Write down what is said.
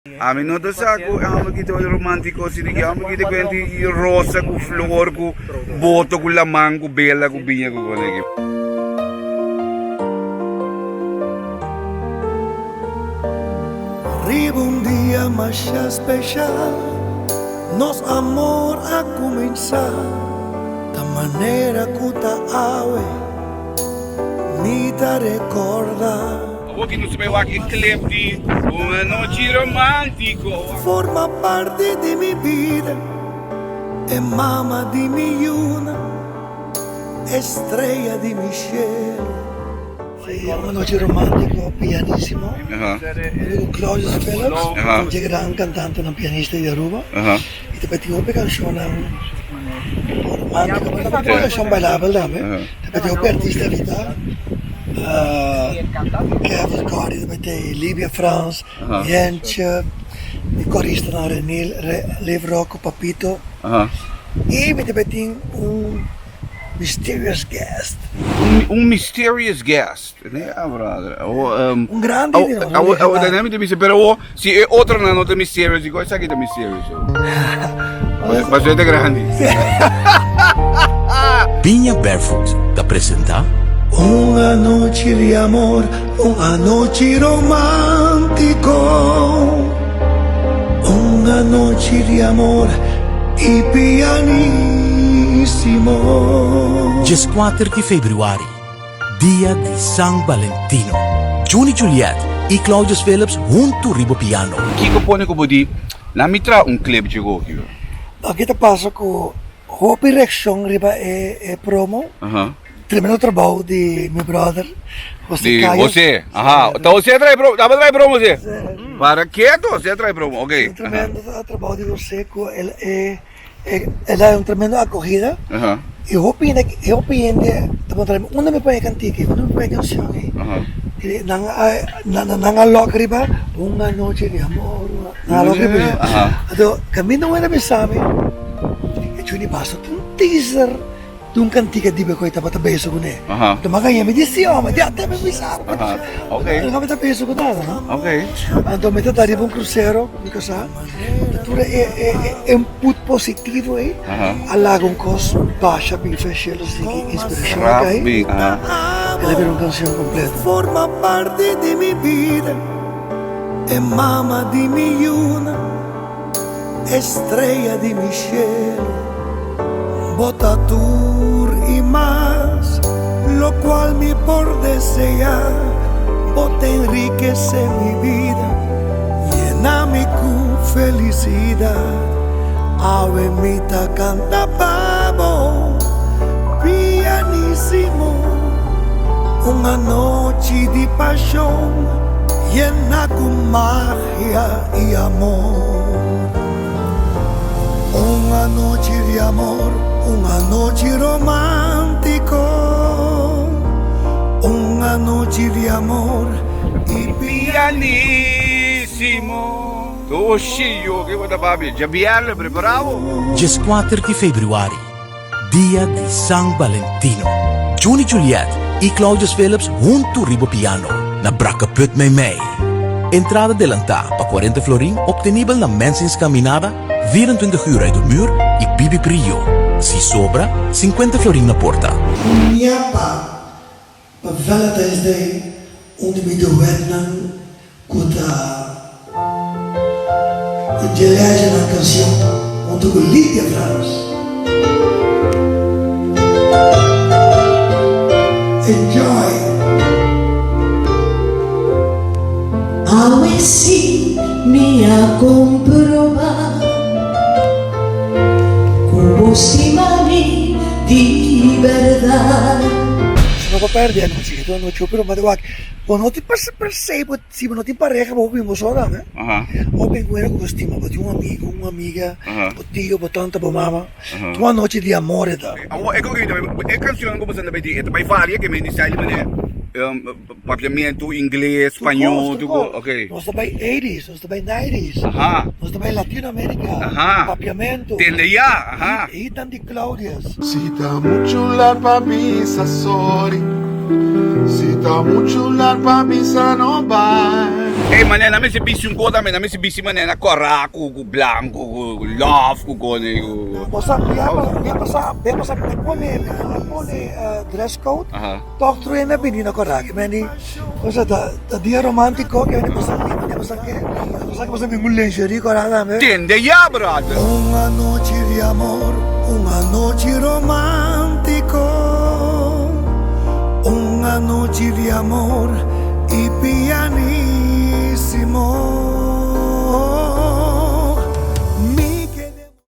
Ami no ta sa ku e hòmber ki ta romántico asina ki e hòmber ki ta kuenta di rosa ku flor ku boto ku laman ku bela ku biña ku kos aki. Riba un dia masha special nos amor a cuminsa ta manera cu ta awe mi ta recorda. Awor ki nos ta bai wak e clip di Un Anochi Romántico. Forma parti di mi bida, e mama di mi yuna, estrella di mi cielo. Si, Un Anochi Romántico, pianísimo. Amigo Claudius Philips, un dje gran cantantenan pianista di Aruba. Y ta bai tin hopi cancionnan romántico, pero ta bai tin cancion bailabel tambe. Ta bai tin hopi artista invitá. Kevin Cordy ta bai tin, Libia Frans, Jentje, mi coristanan Renil, Liv Rocco, Papito. Y mi ta bai tin un mysterious guest. Un mysterious guest. Ya brother. Un grandi di nos. Awo ta mi ta bisa pero awo si e otronan no ta mysterious dikon esaki ta mysterious awo? Pasobra e ta grandi. Piña Barefoot ta presenta. Un anochi di amor, un anochi romántico, un anochi di amor y pianísimo. Dieskuater di februari, Dia di San Valentino. Juni Juliet i Claudius Philips huntu riba piano. Kiko pone ku bo di, Na mi traha un clip dje goki yo. Aki ta pasa ku hopi reakshon riba e promo. Tremendo trabou di mi brother Jose Di Cayos. Jose, aha. Ta Jose a traha e promo, tabata traha e promo Jose? Para ketu Jose a traha e promo, ok. Un tremendo trabou di Jose ku el e. El a un tremendo acogida y hopi hende hopi hende ta puntra mi unda mi pone e cantica unda mi pone e cancion ey y nan a nan a lock riba un anochi di amor nan a lock riba esey anto caminda un hende a bisa mi e Juni basta tin un teaser di un cantica di cu e tabata bezig cune anto mi a gaña mi di si homber di ata mi bisa bo mi ta bezig cu nada no anto mi ta ta riba un crucero cu mi casa. Tur e input positivo ei a laga un kos basha bin fe shelu sigui inspirashon a kai el a bira un kanshon kompleto. Forma parti di mi bida, e mama di mi yuna, estrella di mi shelu. Bo ta tur i mas lokual mi por deseá, bo ta enrikesé mi bida, yena mi ku felisidat. Awe mi ta kanta pa bo, pianísimo, un anochi di pashon yena ku magia i amor. Un anochi di amor, un anochi romántico, un anochi di amor y Pianísimo. Doshi yo ke bo ta papia. Djabièrnè prepará bo. Dieskuater di februari, dia di San Valentino. Juni Juliet i Claudius Philips huntu riba piano na Brakkeput Meimei. Entrada delantá pa kuarenta florin optenibel na Mensing's Caminada, 24 uur uit de muur i Bibi Brio. Si sobra, sinkuenta florin na porta. Un ñapa pa Valentine's Day un di mi duetnan Ku ta un dje legenan kanshon huntu ku Lidia Frans. Enjoy! Awe si mi a komprobá ku bo stima mi di bèrdat. Si no por pèrdè anochi, e ta un anochi hopi romántico. Wak, bo no tin per se bo Si bo no tin pareha bo bin bo so tambe. Bo bin ku hende ku bo stima, bo tin un amigo, un amiga, bo tio, bo tanta, bo mama. Ta un anochi di amor e ta. Awor e koki e kanshonnan ku bo santa bai di e ta bai varia ke men di style di manera papiamentu, ingles, spañó, tur kos. Ok. Nos ta bai eighties, nos ta bai nineties, nos ta bai Latino America, papiamentu. Tende ya. Hit nan di Claudius. Si ta muchu lat pa bisa sorry Si ta muchu lat pa bisa no bai. Ey manera nan mester bisti un kos tambe, nan mester bisti manera kòrá ku ku blanku ku lòf ku kos ku. Bo sa mi a mi a pasa mi a pasa mi a pone mi a pone dress code tòg tur hende a bini na kòrá ke men di cosa ta ta dia romántico ke men di pasa mi a pasa ke a pasa ke pasa mi un lingerie kòrá tambe. Tende ya brother. Un anochi di amor, un anochi romántico, un anochi di amor y pianísimo.